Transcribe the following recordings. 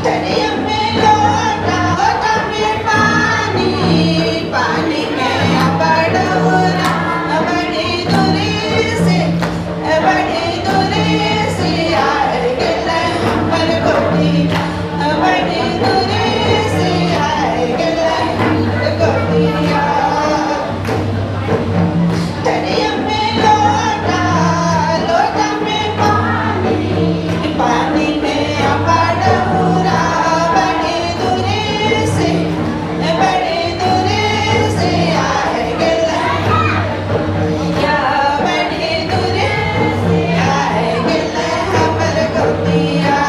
थरिया में लोटा, लोटा में पानी, पानी में बडौरा, बड़ी दूरी से, बड़ी दूरी से आए गेल हमर गोतिया, बड़ी दूरी से आए गेल हमर गोतिया। थरिया में लोटा, लोटा में पानी, पानी में बडौरा, बड़ी दूरी से, बड़ी दूरी से आए गेल, या बड़ी दूरी से आए गेल हमर गोतिया।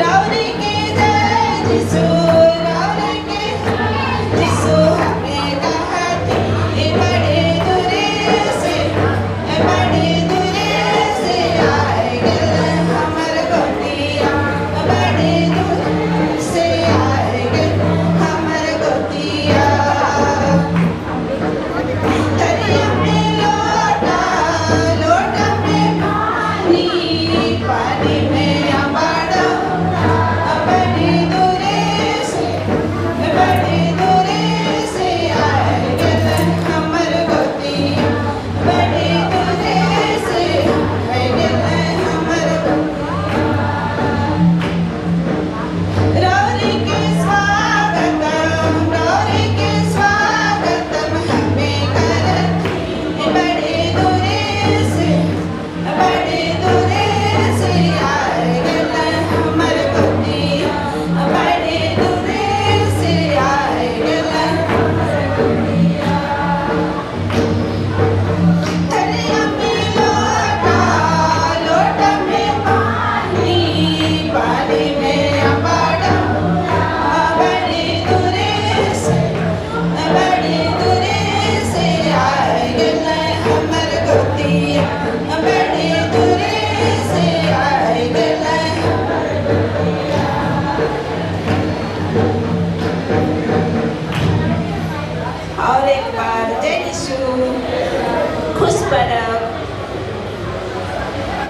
राउरी के जय जिसु, राउरी के जिसु हमें कहती, बड़ी दूरी से, बड़ी दूरी से आए गेल हमर गोतिया, बड़ी दूरी से आए गेल हमर गोतिया। थरिया में लोटा, लोटा में पानी, पानी में बडौरा, बड़ी दूरी से, बड़ी दूरी से आए गेल हमर गोतिया, बड़ी दूरी से आए गेल हमर गोतिया। रौरी के स्वागतम, रौरी के स्वागतम हमें करती, बड़ी दूरी से, बड़ी दूरी से आए गेल हमर गोतिया, बड़ी दूरी से आए गेल हमर गोतिया। थरिया में लोटा, लोटा में पानी, पानी में बडौरा, बड़ी दूरी से, बड़ी दूरी से आए गेल हमर गोतिया, बड़ी दूरी से आए गेल हमर गोतिया। और एक बार जय यीशु। खुश परब।